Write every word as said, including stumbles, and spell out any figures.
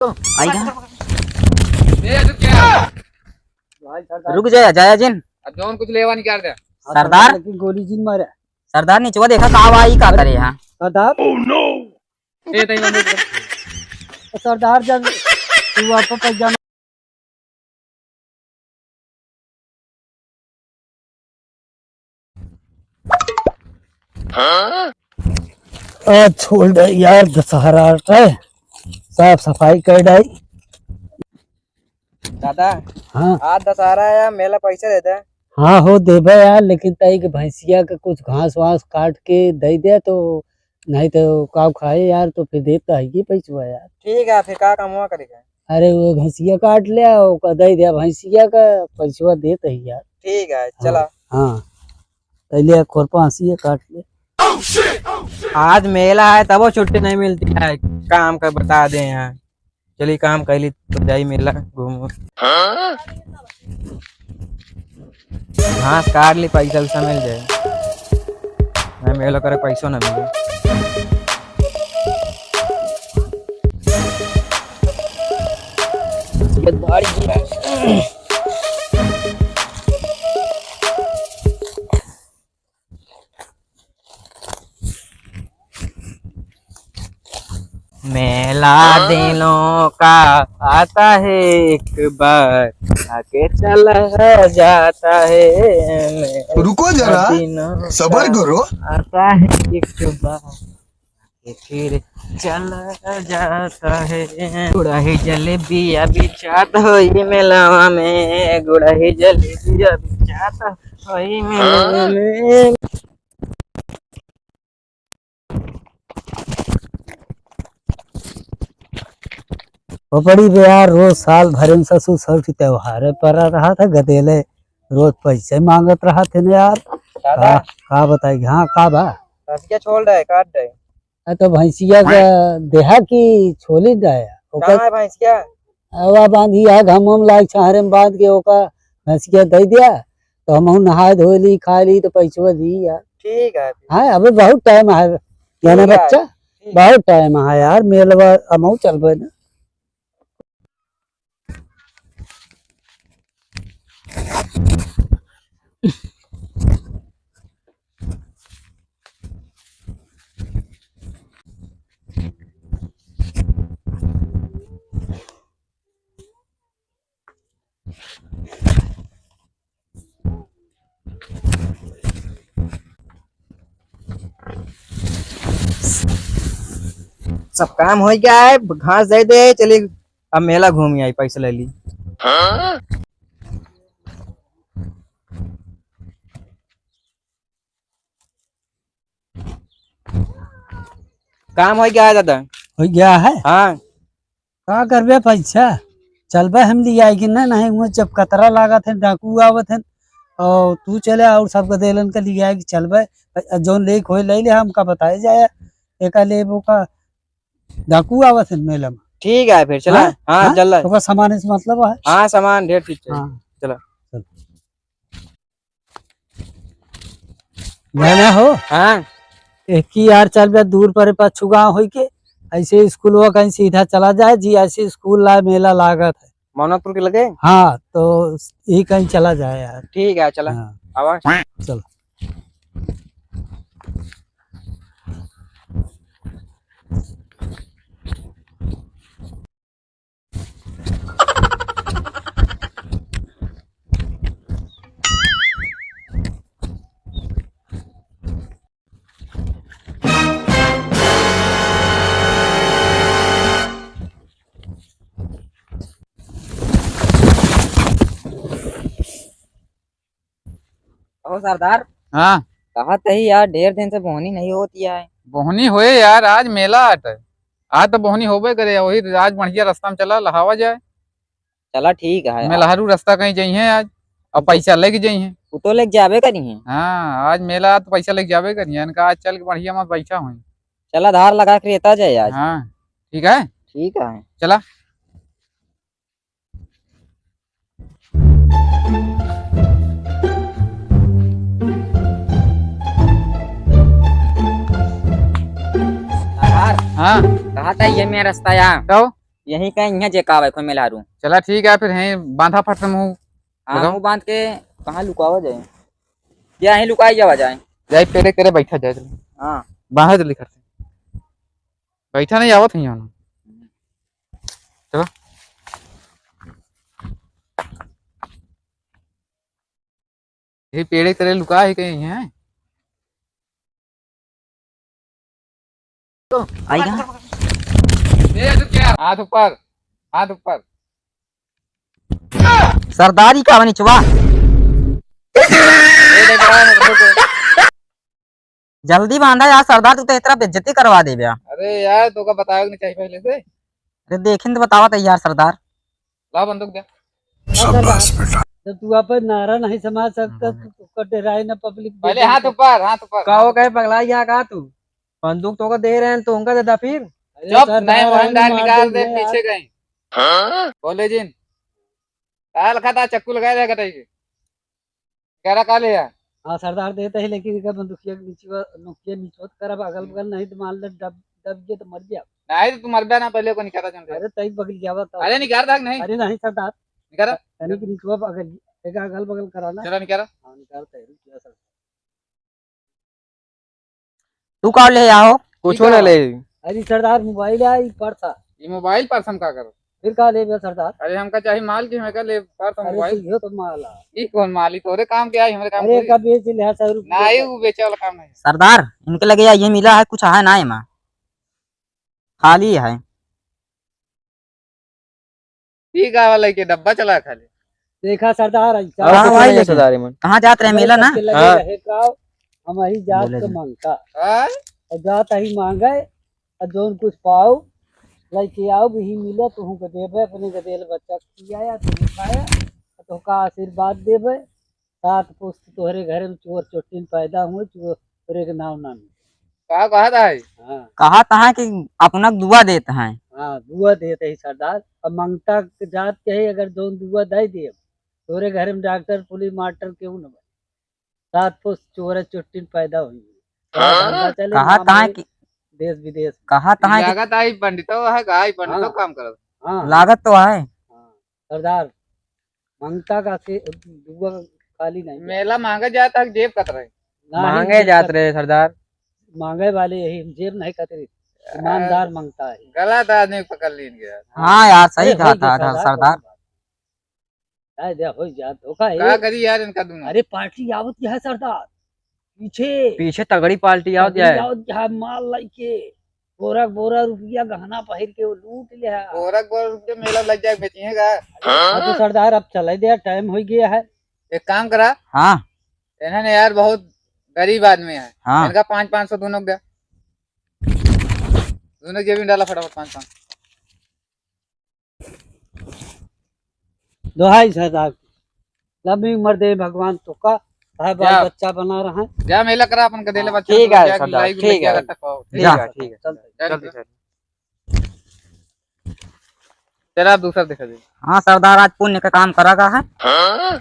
आई गा। ए, रुक जा। भाई सरदार। रुक जा, जाया जिन। अब जौन कुछ लेवा निकाल दे। सरदार। लेकिन गोली जिन मारे। सरदार निचवा देखा का बा, ई का करे यहाँ? सरदार। ए, तई बंदूक दे। सरदार जब तू वापस आ जाना। आ, छोड़ दे यार, दशहरा है, साफ सफाई कर डाई। दादा, हाँ। आज दशहरा है, मेला पैसा दे दे। हाँ हो, देबे यार, लेकिन तई के भैंसिया के कुछ घास वास काट के दे दे तो नहीं तो काव खाए यार, तो फिर देत तो है ये पैसवा यार। ठीक है, फिर का काम हुआ करेगा? अरे वो भैंसिया काट ले, ओका दे दिया भैंसिया का, पैसवा देत है यार। ठीक है, हाँ, चला। हाँ, पहले एक खुरपा हंसिया काट ले। आज मेला है तबो छुट्टी नहीं मिलती है, काम का बता दे यहाँ। चली काम कैली तो जाई मेला घूमो। घास काट ली, पैसा वैसा मिल जाए। मैं मेला करे पैसो ना मिले। ये बाड़ी मेला दिनों का आता है एक बार, आके चला जाता है। मेला रुको जरा, दिनों सबर का करो। आता है एक बार, आके फिर चला जाता है। गुड़ही जलेबिया बिचात होई मेलावा में, गुड़ही जलेबिया बिचात होई मेलावा में। ओ बड़ी बे यार, रोज साल भरे में ससुर ससुर के त्योहारे पर रहत है, गदेले रोज पैसे मांगत रहत है ना यार। दादा। का, का बताई? हाँ, का बा? भैंसिया छोड़ दे, काट दे। आ तो भैंसिया का देहा की छोली दे। ओकर कहाँ है भैंसिया? अवा बांधी है, घाम वाम लाग छहरे में बांध के ओका भैंसिया दे दिया, तो हमहू नहाए धोए ली, खाए ली, तो पैसवा दी यार। ठीक है। हाँ, अबे बहुत टाइम है, जाने ठीक है, बच्चा, ठीक। बहुत टाइम है यार, मेलवा हमहू चलबे ना। सब काम होइ गया है, घास दे दे, चली अब मेला घूमी आई, पैसा ले ली। काम होइ गया है दादा। होइ गया है? हाँ। का करबे पैसा? चलबे हम लियाई कि ना, नहीं हुआ जब कतरा लागत है, डाकू आवत है, और तू चले और सब गदेलन के लियाई कि चलबे, जौन लेक होए ले ले, हमका बताए जाए, एका लेबो का डाकू आवत है मेला में। ठीक है फिर चला। हाँ? हाँ, हाँ? चल। ओकर सामान से मतलब है? हाँ, सामान ढेर चीज चाहिए। हाँ। चला। चल। जाना हो? हाँ। एक ही यार चल बे दूर पर पाछू गाँव होई के, ऐसे स्कूलवा कहीं सीधा चला जाए जी, ऐसे स्कूल ला मेला लागत है। मोहम्मदपुर के लगे? हाँ, तो यही कहीं चला जाए यार। ठीक है, चला। हाँ। आवा। चल। अहो सरदार। हाँ। कहा तही यार, ढेर दिन से बोहनी नहीं होती है। बोहनी होए यार, आज मेला आट है। आज तो बोहनी होबे करे, वही आज बढ़िया रास्ता में चला, लहावा जाए। चला ठीक है। मेलहरू रास्ता कहीं जइहें आज, और पैसा लेके जइहें। उ तो लेके जाबे करिहें। हाँ, आज मेला तो पैसा लेके जाबे करिहें। इनका आज चल के बढ़िया मत बैठा हुई। चला धार लगा के रहता जाए आज। हाँ, ठीक है। ठीक है। चला। सरदार, हाँ। कहा था ये मेरा रास्ता यहाँ। कहो। यहीं कहीं यहाँ जे का भाई, कोई मेलहारू। चला ठीक है, फिर यहीं बांधा फट से मुँह। हाँ, बताओ। मुँह बांध के कहाँ लुकावा जाए? या यहीं लुकाई जावा जाए? जाए, पेड़े तेरे बैठा जाए, चलो। हाँ। बाहर जल्दी करते। बैठा नहीं, आवत ही यहाँ। चलो। ये पेड़े तेरे लुका है कहीं है? तो आइगा। हाथ ऊपर, हाथ ऊपर। सरदारी का बनी चुआ? जल्दी बांधा यार सरदार, तू तो इतना बेइज्जती करवा देबे। अरे यार, तोका बतावे के नहीं चाहिए पहले से? अरे देखिन तो बतावा तो यार सरदार। ला बंदूक दे। हाँ, सरदार। शाबाश बेटा। जब तू अपन नारा नहीं समझ सकता, हाँ। तो तू कर डराए ना पब्लिक पहले देखे हाथ तो। ऊपर, हाथ ऊपर। का हो गए पगला, या का तू? बंदूक तोका दे रहे हैं, तो उनका दे दा फिर। अरे चुप, सरदार, नहीं, मोहन अरे डाल मार निकाल दे, देंगे यार। पीछे गए। हाँ? बोले जिन। काल खाता चक्कू लगाए रहेगा टाइम। ग्यारह का ले आ। हाँ सरदार, देते ही, लेकिन इनका बंदूकिया के नीचे, नोकिया नीचे होत करब, अगल बगल नहीं तो मान ले दब, दब गए तो मर गया। नहीं तो तू मर ना, पहले को निकाला चल रहा। अरे तई बगल गया बा तो। अरे निकाल रहा कि नहीं? अरे नहीं सरदार। निकाला। तनी के नीचे बगल, एक अगल बगल कराना। चला निकाला। हाँ निकाल तई, रुक जा सरदार। तू का ले आओ? कुछो ना ले। अरे सरदार, मोबाइल है, ई पर्स है। ये मोबाइल पर्स हम का करब? फिर का लेबे सरदार? अरे हमका चाही माल की, हमें का ले पर्स, अरे मोबाइल। तो ये तो माल है। ई कौन माल? ई तोरे काम के आई, हमरे काम अरे थोड़ी। का बेच ले, सौ रुपया नहीं, का। वो बेचे वाला काम नहीं। सरदार, इनके लगे ये मिला है, कुछ है ना एमा, खाली है। ई का वाला के डब्बा चला खाली। देखा सरदार, ऐसा और कहाँ कुछ भाई नहीं है लेकिन? सरदार मन। कहाँ जात रहे मेला ना? सबके लगे हाँ। रहे का, हम यही जात बोले के जी। मांगता। हाँ? और जात यही मांगे, और जौन कुछ पाओ, लेके आओ, यही मिले, तुहू के देबे, अपने के देल बच्चा खियाया, तू खाया, तो का आशीर्वाद देबे। सात पुस्त तोहरे घरे में चोर चोट्टिन पैदा हुए, चोरे के नाम ना मिले। का कहत है? हाँ। कहत है कि अपना दुआ देत हैं। हाँ, दुआ देत है सरदार। अब मंगता के जात के है, अगर जौन दुआ दे दिए, तोहरे घरे में डॉक्टर, पुलिस, मास्टर केहू न बने। सात पुस्त चोरे चोट्टिन पैदा हुई। हाँ? धंधा चले, कहत नाम है है कि देश विदेश में। कहत है कि लागत आई पंडितो है, का आई पंडितो हाँ। काम करत। हाँ। लागत तो है। हाँ, सरदार। मंगता का से दुआ खाली नहीं। मेला मांगे जात है, जेब कत रहे। ना ही मांगे जेब जात कत रहे सरदार। मांगे वाले यही, जेब नहीं कत रही। ईमानदार मंगता है। गलत आदमी पकड़ लीन गया। हाँ यार, सही अरे, कहा हो गया था सरदार, सरदार। कौन बात? आए दे, हो जा, धोखा है। का करी यार इनका दोनों? अरे, पार्टी आवत है सरदार। पीछे पीछे तगड़ी पार्टी आवत तगड़ी है। आवत है, माल लइके, बोरा बोरा रुपया गहना पहिर के वो लूट ले है। बोरा बोरा रुपया मेला लग जाए, बेचिए का? हाँ तो सरदार, अब चले दे, टाइम हो गया है। एक काम करा। हाँ। इन्होंने यार बहुत गरीब आदमी है। हाँ। इनका पाँच, पाँच सौ दोनों का। दोनों जेब में डाला फटाफट पाँच, पाँच। दोहाई सरदार, लंबी उम्र दे भगवान तोका, भाई बाल जा। बच्चा बना रहा है। जा मेला करा अपन गदेले हाँ। बच्चा ठीक को, है जा सरदार, लाई गुल्ले ठीक क्या है। करता खाओ। ठीक जा। है, ठीक है। चल, चल, चल, चल। चल। चला, अब दूसरा देखा जाए। हाँ सरदार, आज पुण्य का काम करा का है। हाँ?